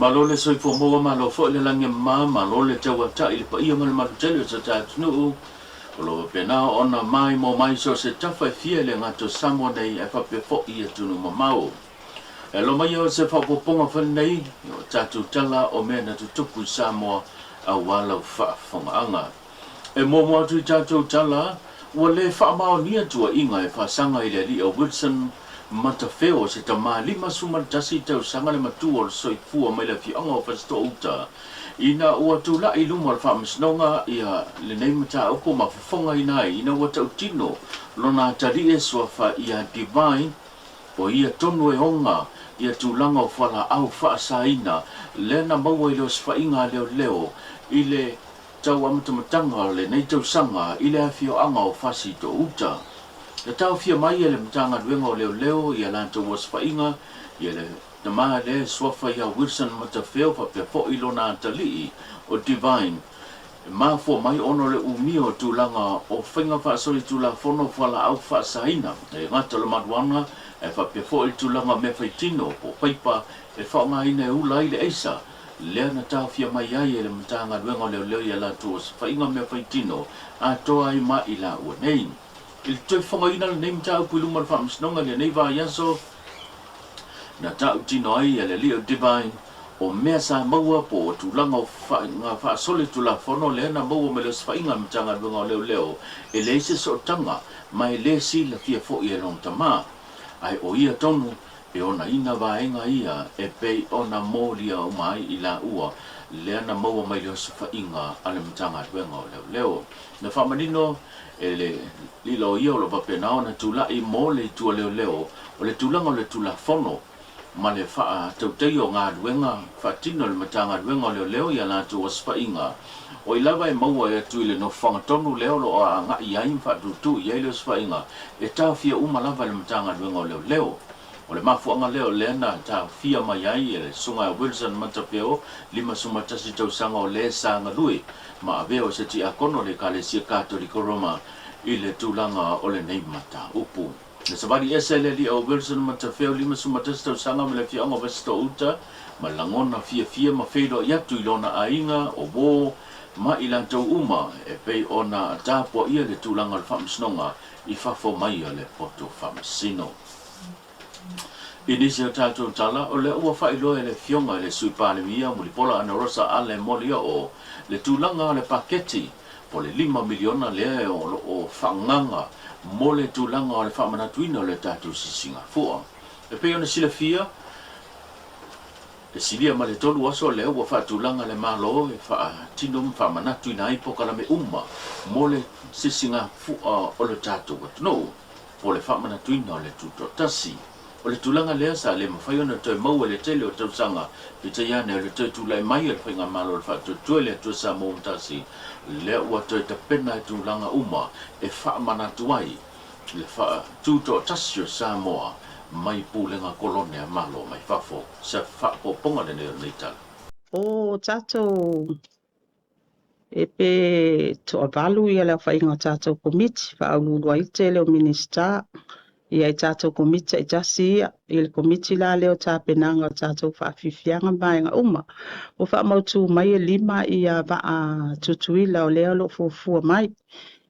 Malo le soifua maua, malo foi le lagi e mama, malo le tauatai i le paia ma le malu tele o si o ta atunuu o lo o faapena ona maimoa mai i so o se tafa e fia i le gata o Samoa nei ae faapea foi i atunuu mamao. E alo mai o se faaopoopoga foi lenei o tatou tala o mea na tutupu i Samoa aua lau faafofogaaga. E muamua atu i tatou tala, ua le faamaonia tuuaiga e faasaga i le alii o Wilson Matafeo, se tama 51 tausaga le matua o le soifua mai le afioaga o Fasitoouta, ina ua tulai i luma o le faamasinoga ia lenei mataupu ma fofogaina ai ina ua tautino lona atalii e suafa ia Divine O ia tonu e oga ia tulaga o fualaau faasaina lea na maua i le osofaiga a leoleo i le tau amatamataga o lenei tausaga i le afioaga o Fasitouta. Na taofia mai e le Matagaluega o Leoleo ia latou osofaiga ia le tama lea e suafa ia Wilson Matafeo faapea foi lona atalii o Divine E mafua mai ona o le umia o tulaga o faiga faasolitulafono fualaau faasaina e gata o le maluaga ae faapea foi le tulaga o mea faitino po o paipa e faaaogaina e ula ai le aisa lea na taofia mai ai e le Matagaluega o Leoleo i a latou osofaiga mea faitino atoa ai ma i laua nei. I le toe fofogaina lenei mataupu i luma o le Faamasinoga i lenei vaiaso, Na tautino ai e le Alii o Divine, o mea sa maua po o tulaga o faiga faasolitulafono lea na maua mai le osofaiga a le Matagaluega o Leoleo, e leai se sootaga ma e le silafia foi e lona tama. Ae o ia tonu e onaina vaega ia e pei ona molia uma ai i laua lea na maua mai le osofaiga a le Matagaluega o Leoleo. Na faamanino e le lilo ia o lo o faapena ona tulai mo le itu a leoleo o le tulaga o le Tulafono ma le faatautaia o galuega faatino a le Matagaluega o Leoleo i a latou osofaiga. O ai lava e maua atu i le nofoaga tonu lea o lo o agai ai ma faatutu i ai le osofaiga, e taofia uma lava e le Matagaluega o Leoleo. O le mafuaaga lea o lea na taofia mai ai e le Susuga ia Wilson Matafeo, 51 tausaga o le sa galue ma avea o se tiakono o le Ekalesia Katoliko Roma i le tulaga o lenei mataupu. Na savali ese le alii o Wilson Matafeo, 51 tausaga ma le afioaga o Vasitouta, ma lagona fiafia ma feiloai atu i lona aiga o uo ma i latou uma e pei ona tapuaia le tulaga o le faamasinoga i fafo mai o le poto faamasino. I nisi o tatou tala, o lea ua faailoa e le Afioga i le Sui Palemia Mulipola Anarosa Ale Molioo le tulaga o le paketi po o le $5 miliona lea o lo o faaagaga mo le tulaga o le faamanatuina o le tatou sisigafua. E pei ona silafia, e silia ma le tolu aso lea ua faatulaga le Malo e faatino ma faamanatuina ai polokalame uma mo le sisigafua o le tatou atunuu. po o le faamanatuina o le Tutoatasi. O le tulaga lea sa le mafai ona toe maua i le tele o tausaga, peitai ane o le toe tulai mai o le Faigamalo o le Faatuatua i le Atua Samoa ua tasi, lea ua toe tapena i tulaga uma e faamanatu ai le Tutoatasi o Samoa mai pulega kolone a Malo mai fafo. Se faaopoopoga lenei o lenei tala. O tatou E pe toavalu ia le aofaiga o tatou Komiti, faauluulu ai le tele o Minisita ia i tatou Komiti taitasi ia, i le Komiti la lea o tapenaga o tatou faafiafiaga ma vaega uma. Ua faamautu mai e lima ia vaa Tutuila o lea o lo o fuafua mai.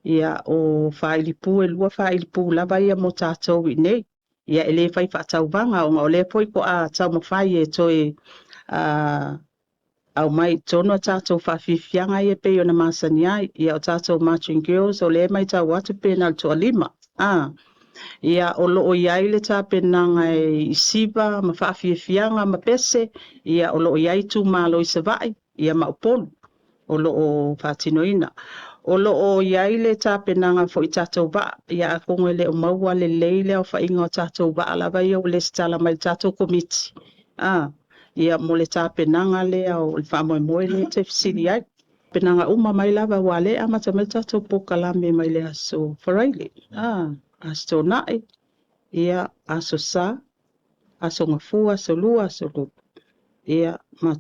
Ia o faailipu e lua faailipu lava ia mo tatou i inei. Ia e le fai faatauvaga ona o lea foi toa taumafai e toe aumai i totonu a tatou faafiafiaga ia e pei ona masani ai. Ia o tatou Marching Girls o lea e matau atu pe na o le toalima. A, ia o lo o i ai le tapenaga i siva ma faafiafiaga ma pese, ia o lo o i ai itumalo i Savaii, ia ma Upolu o lo o faatinoina. O lo o i ai le tapenaga foi i tatou vaa, ia atonu e le o maua lelei le aofaiga o tatou vaa lava ia ua lesitala mai i le tatou Komiti. A, Ia, mo le tapenaga lea o le faamoemoe lea e te fesili ai. Tapenaga uma mai lava aua o lea e amata mai le tatou polokalame mai le aso Faraile, a, Aso Toonai, ia, Aso Sa, Aso Gafua, Aso Lua, Aso Lulu. Ia, ma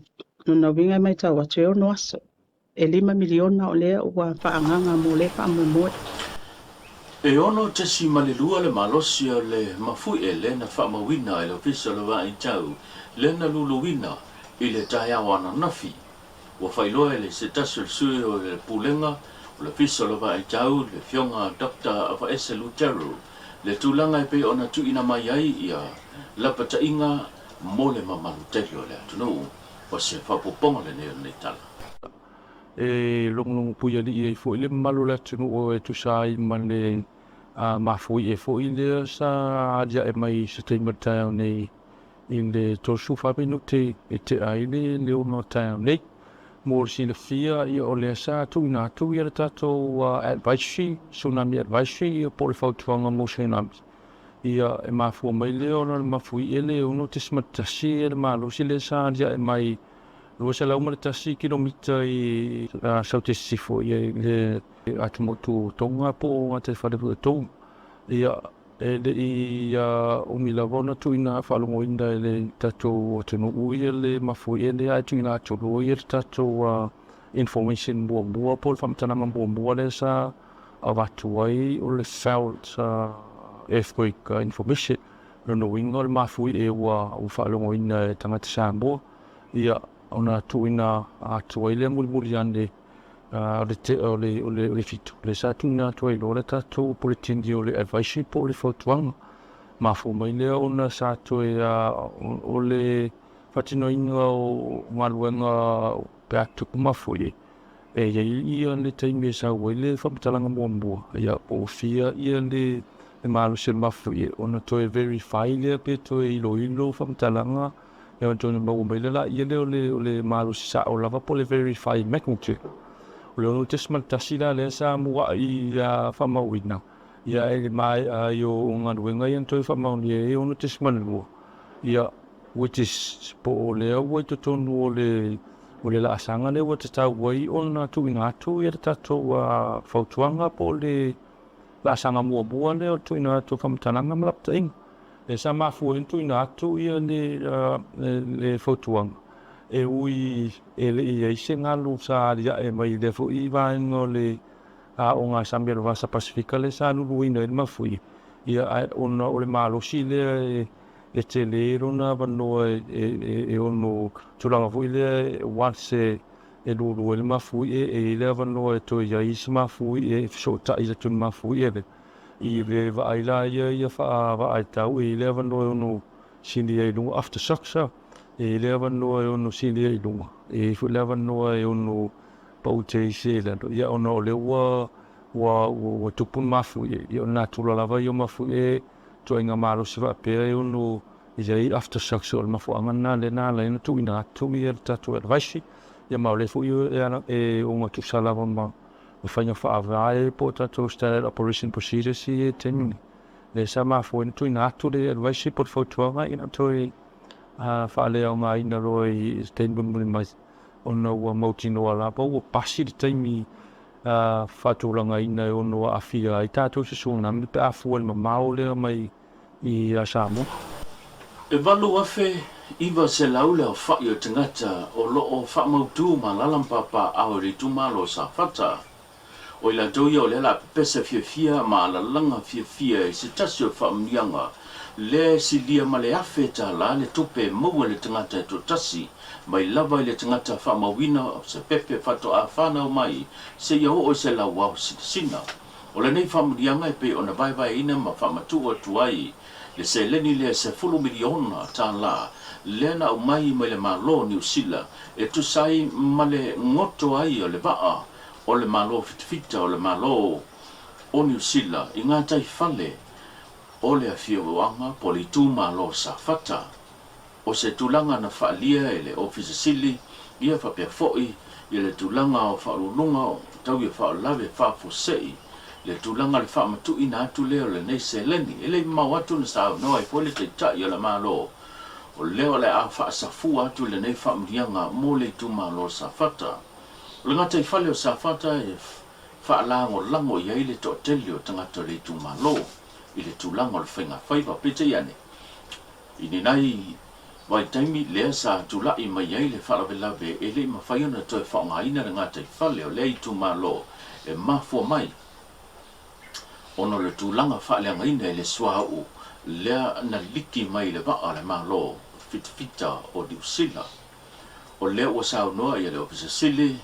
lona uiga e matau atu e ono aso. E $5 miliona o lea ua faaagaga mo lea faamoemoe. E 6.2 le malosi o le mafuie lea na faamauina e le Ofisa o le Vaai Tau lea na luluina I le taeao ananafi, ua faailoa e le se tasi o le sui o le Pulega o le Ofisa o le Vaai Tau, le Afioga Doctor Afaese Luteru, le tulaga e pei ona tuuina mai ai ia lapataiga mo le mamalu tele o le atunuu. O se faaopoopoga lenei o lenei tala. E logologo puialii ai foi le mamalu o le atunuu e tusa ai ma le mafuie foi lea sa aliae mai i se taimi o le taeao nei i le 34 minute e tea ai le 6 o le taeao nei. Mo le silafia, ia o lea sa tuuina atu ia le tatou advisory, tsunami advisory ia po o le fautuaga mo tsunami. Ia e mafua mai lea ona o le mafuie le 6.1 le malosi lea sa aliae mai 201 kilomita i Saute Sisifo i le atumotu o Tonga po o gataifale foi o Tonga. Ia e le i umi lava ona tuuina faalogoina e le tatou atunuu ia le mafuie lea ae tuuina atu loa ia le tatou information muamua po o le faamatalaga muamua lea sa avatu ai o le felt earthquake information. O lona uiga o le mafuie ua faalogoina e tagata Samoa. Ia, ona tuuina atu ai lea mulimuli ane o le tea o le fitu, lea sa tuuina atu ai loa le tatou puletini o le advisory po o le fautuaga. Mafua mai lea ona sa toe o le faatinoina o galuega pe a tupu mafuie, e i ai ia le taimi e sau ai le faamatalaga muamua, ia po o fia ia le malosi o le mafuie, ona toe verify lea pe toe iloilo faamatalaga Ia ona toe maua mai lea laia lea o le, o le malosi sao lava po o le verify magnitude. O le 6.1 la lea sa mua'i faamauina, ia ae i le maea ai o galuega ia na toe faamaonia ai e 6.2, ia which is po o lea ua i totonu o le, o le laasaga lea ua tatau ai ona tuuina atu ia le tatou fautuaga po o le laasaga muamua lea o le tuuina atu o faamatalaga ma lapataiga. Lea sa mafua ai ona tuuina atu le fautuaga, e ui e le i i ai se galu sa aliae mai i lea foi vaega o le aoga a Sami o le Vasa Pasefika lea sa luluina ai le mafuie, ae ona o le malosi lea e tele lona avanoa e ono tulaga foi lea once e lulu ai le mafuie, e i ai le avanoa e toe i ai isi mafuie e fesootai atu i le mafuie lea. I le vaai la ia ia faa-vaaitau, e i ai le avanoa e ono sili ai i luga, aftershocks, e i ai le avanoa e ono sili ai i luga, e i ai foi le avanoa e ono paute ai se i lalo, ia ona o lea ua ua ua tupu le mafuie, ia o le natura lava ia o mafuie, ituaiga malosi faapea e ono i ai aftershocks, o le mafuaaga lena lea na ala ai ona tuuina atu ia le tatou advisory, ia ma o lea foi e ogatusa lava ma O faiga faavae po o tatou Standard Operation Procedures ia i le taimi nei, lea sa mafua ai ona tuuina atu le advisory po o le fautuaga ina toe faaleaogaina loa i se taimi mulimuli mai ona ua mautinoa lava ua pasi le taimi faatulagaina e ono aafia ai tatou i se tsunami pe a fua i le mamao lea mai i Samoa. E 8,900 le aofai o tagata o lo o faamautu ma alaala ma papaaao i le itumalo o Safata. O i latou ia o lea la pepesa fiafia ma alalaga fiafia i se tasi o faamanuiaga lea e silia ma le $1,000 le tupe e maua e le tagata e toatasi mai lava i le tagata faamauina o se pepe faatoa fanau mai seia oo i se lauao sinasina. O lenei faamanuiaga e pei ona vaevaeina ma faamatuu atu ai le seleni lea $10 miliona lea na aumai mai le Malo o Niu Sila e tusa ai ma le goto ai o le vaa o le Malo Fitafita o le Malo o Niu Sila i gataifale o le afioaga po o le itumalo o Safata. O se tulaga na faaalia e le Ofisa Sili ia faapea foi ia le tulaga o faauluuluga tau ia faalavelave faafuasei le tulaga o le faamatuuina atu lea o lenei seleni. E le i mamao atu na saunoa ai foi le Taitai o le Malo o lea o le a faasafua atu lenei faamanuiaga mo le itumalo o Safata. O le gataifale o Safata e faalagolago i ai le toatele o tagata o le itumalo i le tulaga o le faigafaiva. Peitai ane, I lenei vaitaimi lea sa tulai mai ai le faalavelave e le i mafai ona toe faaaogaina le gataifale o lea itumalo e mafua mai ona o le tulaga faaleagaina i le suauu lea na liki mai i le vaa o le Malo fitafita o Niu Sila. O lea ua saunoa ia le Ofisa Sili,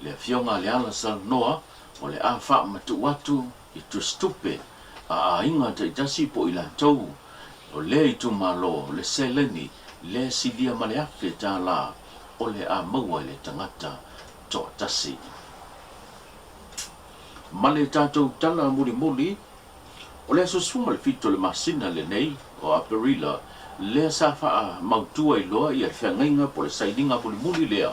le Afioga a Leala Salanoa, o le a faamatuu atu i tusitupe a aiga taitasi po o i latou o lea itumalo le seleni lea silia ma le $1,000 o le a maua i le tagata toatasi. Ma le tatou tala mulimuli, o le aso 17 o le masina lenei o Aperila lea sa faamautu ai loa ia le feagaiga po o le sainiga mulimuli lea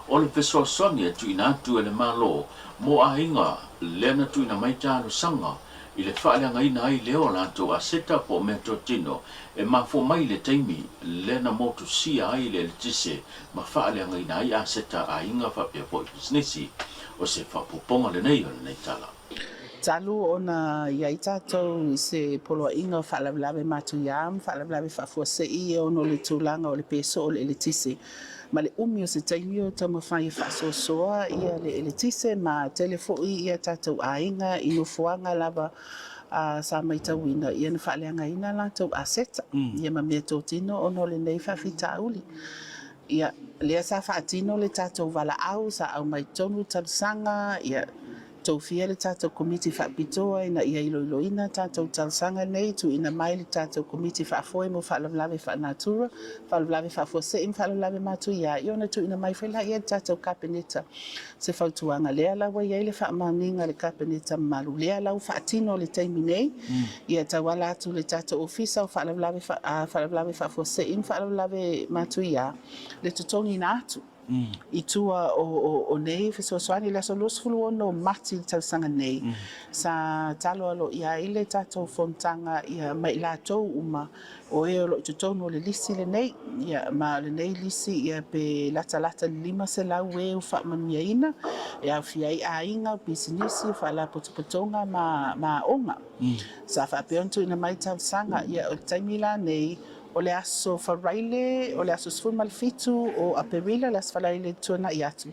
o le fesoasoani e tuuina atu e le Malo mo aiga lea na tuuina mai talosaga i le faaleagaina ai lea o latou aseta po o meatotino e mafua mai i le taimi lea na motusia ai le eletise ma faaleagaina ai aseta a aiga faapea foi pisinisi. O se faaopoopoga lenei o lenei tala. Talu ona i ai tatou i se poloaiga o faalavelave matuia ma faalavelave faafuasei e ono le tulaga o le peso o le eletise ma le umi o se taimi o taumafai e faasoasoa ia le eletise ma tele foi ia tatou aiga i nofoaga lava sa maitauina ia na faaleagaina latou aseta ia ma meatotino ona o lenei faafitauli. Ia, lea sa faatino le tatou valaau, sa aumai tonu talosaga, ia, tofia le tatou Komiti Faapitoa ina ia iloiloina tatou talosaga nei, tuuina mai le tatou Komiti Faafoe mo Faalavelave Faanatura, Faalavelave Faafuasei ma Faalavelave Matuia, ia ona tuuina mai foi laia i le tatou Kapeneta se fautuaga. Lea la ua i ai le faamaoniga a le Kapeneta mamalu, lea la ua faatino i le taimi nei, ia tauala atu i le tatou Ofisa o Faalavelave, Faalavelave Faafuasei ma Faalavelave Matuia, le totogiina atu i tua o nei fesoasoani. I le aso 26 o Mati i le tausaga nei, sa talo aloaia ai le tatou fonotaga ma i latou uma o e o lo o i totonu o le lisi lenei, ma o lenei lisi pe latalata i le 500 e ua faamanuiaina, e aofia ai aiga, o pisinisi, o faalapotopotoga ma aoga. Sa faapea ona tuuina mai talosaga. O le taimi la nei, O le aso Faraile, o le aso 17 o Aperila, le aso Faraile tuanai atu,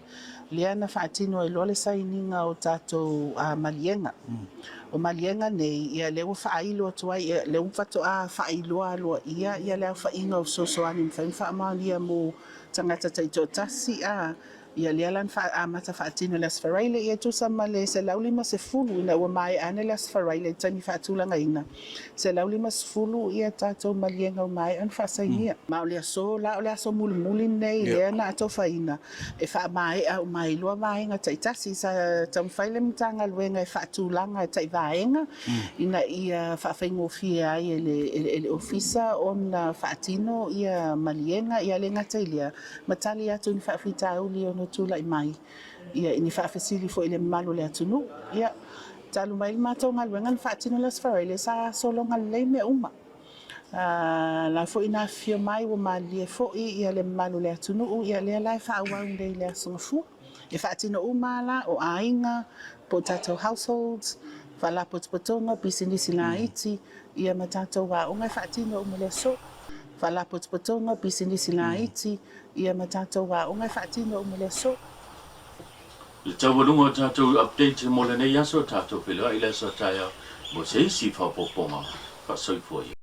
lea na faatino ai loa le sainiga o tatou maliega. O maliega nei, ia lea ua faailo atu ai, ia lea ua faatoa faailoa aloaia ia le aofaiga o fesoasoani e mafai ona faamaonia mo tagata taitoatasi, a Ia lea la na amata faatino i le Aso Faraile, ia e tusa ma le 150 ina ua maea ane le Aso Faraile i le taimi faatulagaina, 150 ia tatou maliega ua maea ona faasainia. Ma o le aso la, o le aso mulimuli lenei lea na atofaina e faamaea uma ai loa vaega taitasi. Sa taumafai le Matagaluega e faatulaga e tai vaega ina ia faafaigofie ai e le Ofisa ona faatino ia maliega, ia le gata i lea, ma tali atu i ni faafitauli e ono tulai mai, ia, i ni faafesili foi i le mamalu o le atunuu. Ia, talu mai le matou galuega na faatino i le Aso Faraile, sa sologa lelei mea uma. A la foi na afifio mai ua malilie foi ia le mamalu o le atunuu, ia lea la e faaauau nei i le Aso Gafua. E faatino uma lava la, o aiga, po o tatou households, faalapotopotoga, pisinisi laiti, ia ma tatou aoga e faatino uma i le aso. Faalapotopotoga, pisinisi laiti, ia ma tatou aoga e faatino uma i le aso. Le taualuga o tatou update mo lenei aso, tatou feiloai i le aso a taeao mo se isi faaopoopoga. Faasoifua ia.